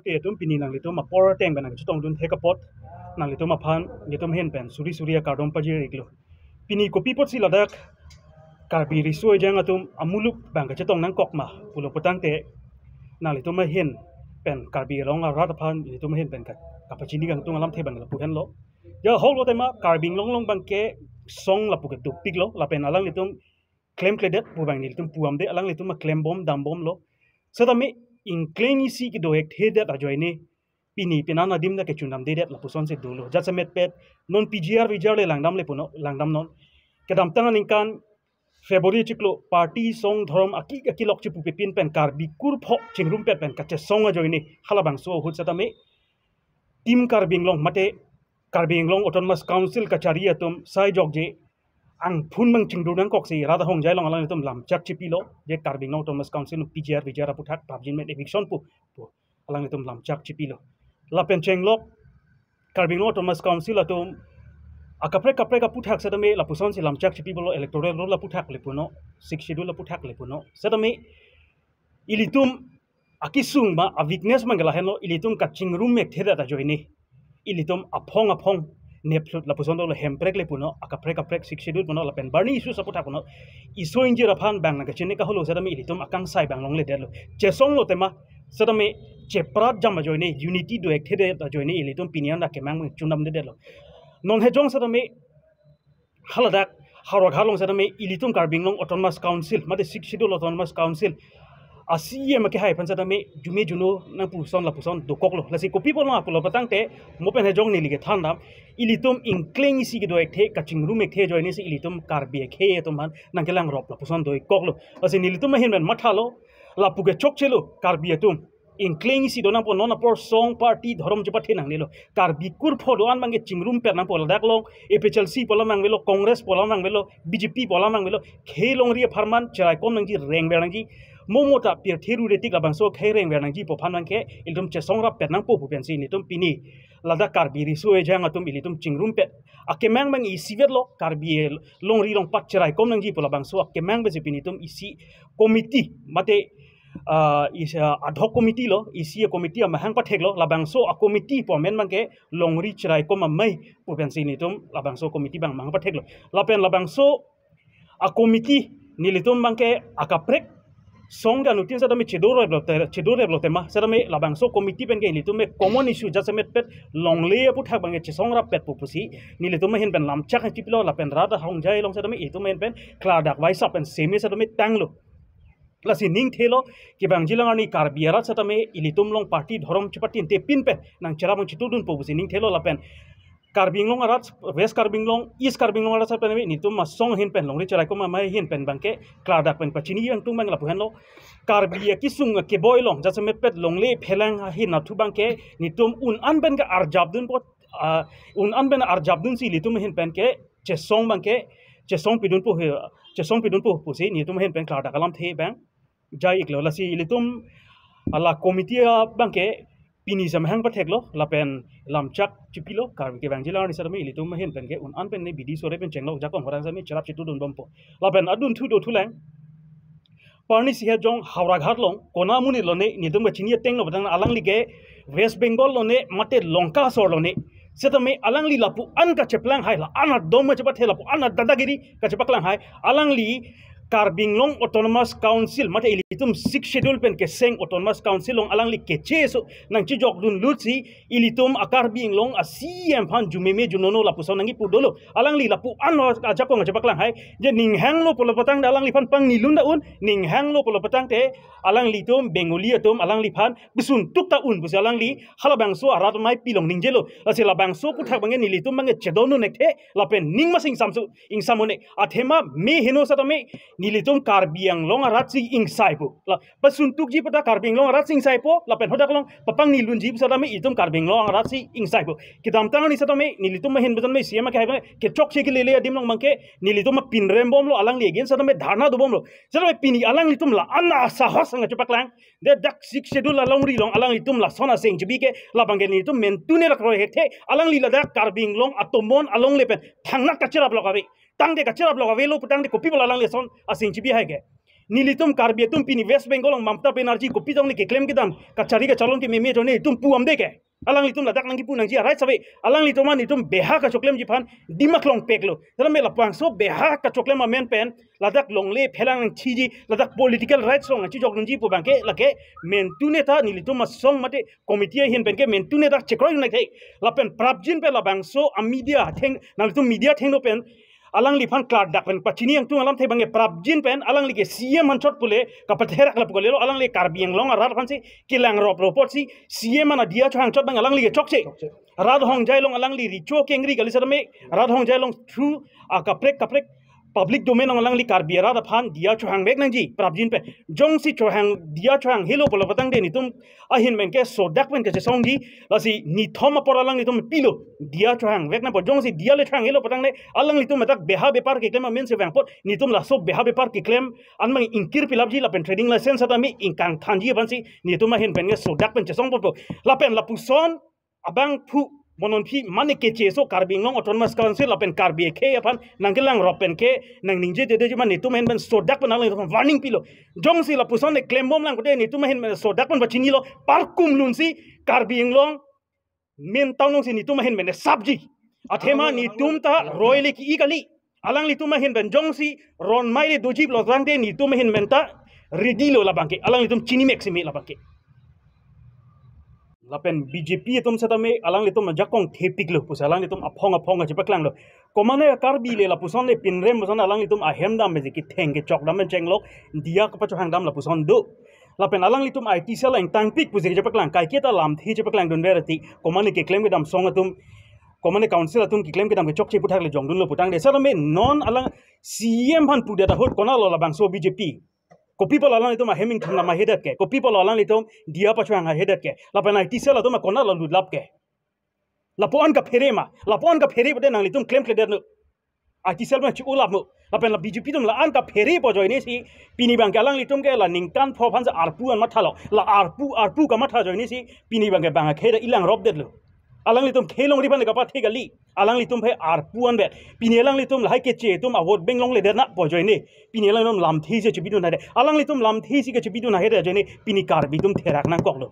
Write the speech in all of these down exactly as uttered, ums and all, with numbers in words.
Te atum pini nanglitum apor ateng pen nangchetongdun thek apot nanglitum aphan nelitum ahin pen suri suri akardom pajir-iklo. Pini kopi apotsi ladak Karbi riso ejang atum amuluk abang kachetong nangkok ma pulo putangte nanglitum ahin pen Karbi Anglong arat aphan nelitum ahin pen ka-, kapachini kangtung alamthe abang lapu henlo. Ja ahoklo tema Karbi Anglong along abangke song lapu ke dopiklo lapen alanglitum klemkledet pu abang nelitum pu-amde, alanglitum aklembom dambomlo. Setame ingkleng isi kedo ekthedet ajoine pini penan adim ta kechundamdedet lapusonsi dolo. Jasemetpet non P G R V G R le langdamle puno, langdamnon. Kedamtang aningkan February chiklo party song dhorom aki akilok chipupepin pen Karbi kurpho chingrumpet pen kachesong ajoine halabangso ahut setame Team Karbi Anglong mate Karbi Anglong Autonomous Council kachari atum sai jokje angphun mang chingdun nangkoksi rat ahongjai along alanglitum lamchak chipilo, je Karbi Anglong Autonomous Council P G R V G R aputhak prapjin met eviction pu, pu alanglitum lamchak chipilo. Lapen chenglok Karbi Anglong Autonomous Council atum akaprek kaprek aputhak setame lapusonsi lamchak chipilo, electoral roll aputhak le puno, Sixth Schedule aputhak le puno. Setame ilitum akisung ma a-weakness mang ke lahenlo, ilitum kachingrum ekthedet ajoine ilitum aphong aphong neplut lapuson dolo, hemprek le puno, akaprek kaprek Sixth Schedule puno lapen barni issues aputhak puno. Iso ingjir aphan abang nangkachini kaholo setame ilitum akangsai abang longledetlo. Chesonglo tema setame cheprat jam ajoine, unity do ekthedet ajoine ilitum pini an akemang chundamdedetlo. Non hejong setame haladak Howraghat along setame ilitum Karbi Anglong Autonomous Council mate Sixth Schedule Autonomous Council a-C E M akehai aphan setame jume juno nangpuson lapuson dokoklo. Lasi kopi pulo pulo putangte mo pen hejong neli kethandam, ilitum ingkleng isi kedo ekthe kachingrum ekthe ajoinesi ilitum Karbi akhei atum aphan nangkelangrop lapuson do-ikkoklo. Lasi nelitum ahin pen mathalo, lapu ke chokchelo Karbi atum. Ingkleng isi do nangpo, non apor song party dhorom chepathe nangnelo. Karbi kurpho do-an abangke chingrumpet nangpo, ladak along A P H L C pu alam nangvelo, Congress pu alam nangvelo, B J P pu alam nangvelo, khei longri apharman cheraikom nangji, rengver nangji. Mo mo ta pirthe rure tik labangso khei rengver nangji pu aphan abangke ilitum chesong rappet nangpo pu pensi nelitum pini ladak Karbi riso ejang atum ilitum chingrumpet akemang abang isivetlo, Karbi longri longpat cheraikom nangji pu labangso akemang pensi pini itum isi committee mate ah, is, ah, ad hoc committee lo, isi a-committee amahang patheklo, labangso a-committee pu amen abangke longri cheraikom amei pu pensi nelitum labangso committee abang mahang patheklo. Lapen labangso a-committee nelitum abangke akaprek song ke anuttin setame chedoreplo te, chedoreplo tema setame labangso committee penke nelitum ke common issue jasemetpet longle aputhak abangke chesong rappet pu pusi nelitum ahin pen lamchak chipilo lapen rat ahongjai along setame ilitum ahin pen klardak vaisap pen seme setame tanglo. Lasi ningthelo, kevangjilang arni Karbi arat setame ilitum along party dhorom chepatinte pinpen nangcherap nangchitudunpo pusi ningthelo lapen Karbi Anglong arat, West Karbi Anglong, East Karbi Anglong arat setame nelitum asong ahin pen longri cheraikom amei ahin pen abangke klardak pen pachini kangtung abang lapu henlo. Karbi akisung akeboi along jasemetpet longle phelang ahin athu abangke nelitum un-an pen ke arjapdunpo, ah, un-an pen arjapdunsi ilitum ahin pen ke chesong abangke chesong pidunpo he, chesong pidunpo pusi nelitum ahin pen klardak alamthe abang jai-iklo. Lasi ilitum la committee abangke pini samahang patheklo lapen lamchak chipilo, Karbi kevangjilang arni setame ilitum ahin penke un-an pen ne bidi sore pen chenglok jakong horang setame cherap chitudunbompo. Lapen adunthu dothulang parni si hejong Howraghat along kona amonit lone, nelitum kachini atenglo putang alangli ke West Bengal lone mate Lanka asor lone. Setame alangli lapu-an kacheplanghai, la-an adom kachepathe, lapu-an a-dadagiri kachepaklanghai. Alangli Karbi Anglong Autonomous Council mate ilitum Sixth Schedule pen keseng Autonomous Council along alangli kecheso nangchijokdunlutsi ilitum a-Karbi Anglong a-C E M aphan jumeme junono lapuson nangkipu dolo. Alangli lapu-an ajakong kachepaklanghai. Je ninghanglo pulo putangte alangliphan pangnilun ta un, ninghanglo pulo putangte alanglitum Bengali atum alangliphan bisun tuk ta un pusi alangli halabangso arat amei pilong ningjelo. Lasi labangso aputhak abangke nelitum abangke chedondun ekthe lapen ning masi ingsamso, ingsam un-e. Athema me heno setame nelitum Karbi Anglong aratsi ingsaipo. La pasun tukji pu ta Karbi Anglong aratsi ingsaipo, lapen hadak along papangnilunji pu setame itum Karbi Anglong aratsi ingsaipo. Kedamtang arni setame nelitum ahin pen setame C E M akehai pen kechokche kelele adim along abangke nelitum apinrembomlo, alangli against setame dharna dobomlo. Setame pini alanglitum la-an asahos nangkachepaklang. Ladak Sixth Schedule alongri along alanglitum lason aseng chibi ke labangke nelitum mentune lakroi hekthe, alangli ladak Karbi Anglong atomon alongle pen thangnatta kacherap lok ave. Tangte kacherap lok avelo putangte kopi pulo alangli lason aseng chibi hai ke. Nelitum Karbi atum pini West Bengal along Mamata Banerjee kopi tong ne keklem kedam kachari kacharlon kememe ajoine itum pu amde ke. Alanglitum ladak nangkipu nangji a-right ave. Alanglitum an itum beha kachoklemji aphan dimak longpeklo. Tame labangso beha kachoklem amen pen ladak longle phelang nangchiji, ladak political rights along nangchijokdunji pu abangke lake mentu neta nelitum asong mate committee ahin penke mentu neta chekroi nangthek. Lapen prapjin pen labangso a-media atheng, nanglitum media athengno pen alangliphan klardak pen pachini angtung alamthe abangke prapjin pen alangli ke C M anchot pule kapatherak lapu kalilo, alangli Karbi Anglong arat aphansi kelang rop ropotsi C M an adia chohang chot abang alangli ke chokche. Chokche. Rat hongjai along alangli recho kengri kali setame, rat hongjai along through akaprek kaprek public domain along alangli Karbi arat aphan dia chohangvek nangji prapjin pen. Jongsi chohang dia chohang helo pulo patangte nelitum ahin penke sodak pen kachesongji, lasi nithom apor alanglitum pilo dia chohangvek nangpo. Jongsi dia le chohang helo patangte alanglitum adak beha bepar keklem amen si vangpot, nelitum laso beha bepar keklem an mang ingkir pilapji lapen trading license setame ingkang thanji aphansi nelitum ahin penke sodak pen chesongpotpo. Lapen lapuson abangphu mononphi mane kecheso Karbi Anglong Autonomous Council lapen Karbi akhei aphan nangkelang rop penke nangningje dedeji ma nelitum ahin pen sodak pen alanglitum warning pilo. Jongsi lapuson ne klembom lang kote nelitum ahin pen sodak pen pachinilo, parkum lunsi Karbi Anglong main town alongsi nelitum ahin pen sapji. Athema nelitum ta roi le ki-i kali. Alanglitum ahin pen jongsi ron mai le doji pulo tangte nelitum ahin pen ta ready lo labangke. Alanglitum chinimek seme labangke. Lapen B J P atum setame alanglitum ajakong thepiklo pusi alanglitum aphong aphong kachepaklanglo. Komane Karbi le lapuson le pinrem puson alanglitum ahem dam meji ketheng kechok dam pen chenglok dia kapachohang dam lapuson do. Lapen alanglitum I T cell ingtangpik pusi kachepaklang, kaiketa lamthe chepaklangdunver ti, komane keklem kedam song atum, komane council atum keklem kedam kechokche aputhak le jongdunlo putangte setame non alang C M aphan pudet ahut konatlo labangso B J P. Kopi pulo alanglitum ahem ingthum lam ahedet ke, kopi pulo alanglitum dia pachohang ahedet ke, lapen I T cell atum konatlo lutlap ke. Lapu-an kaphere ma, lapu-an kaphere pute nanglitum klemkledetlo. I T cell ma chu-ulaplo. Lapen la B J P atum la-an kapherepo ajoine si pini abangke alanglitum ke la ningkan pho aphansi arpu an mathalo. La arpu, arpu kamatha ajoine si pini abangke bang akhei ta ilang ropdetlo. Alanglitum khei longri aphan kapathe kali. Alanglitum aphan arpu anvet. Pini alanglitum lahai keche atum a-vote bank longledet nangpo ajoine. Pini alanglitum lamthe si chepidun hade. Alanglitum lamthe si kachepidun hade ajoine pini Karbi atum therak nangkoklo.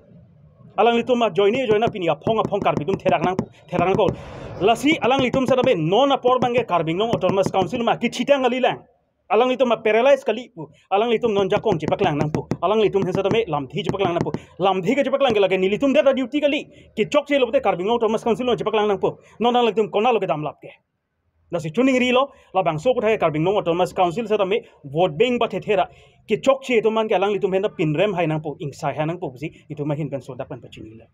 Alanglitum ajoine ajoine pini aphong aphong Karbi atum therak nang, therak nangkok. Lasi alanglitum setame non apor abangke Karbi Anglong Autonomous Council ma kachethang kalilang. Alanglitum ma paralyze kali pu. Alanglitum non jakong chepaklang nangpo. Alanglitum ahin setame lamthe chepaklang nangpo. Lamthe kachepaklang ke lake nelitum det a-duty kali. Kechokchelo pute Karbi Anglong Autonomous Council along chepaklang nangpo. Non alanglitum konatlo kedamlap ke. Lasi choningrilo, labangso aputhak Karbi Anglong Autonomous Council setame vote bank pathethera kechokche atum abangke alanglitum ahin ta pinrem hai nangpo, ingsai hai nangpo pusi itum ahin pen sodak pen pachinilo.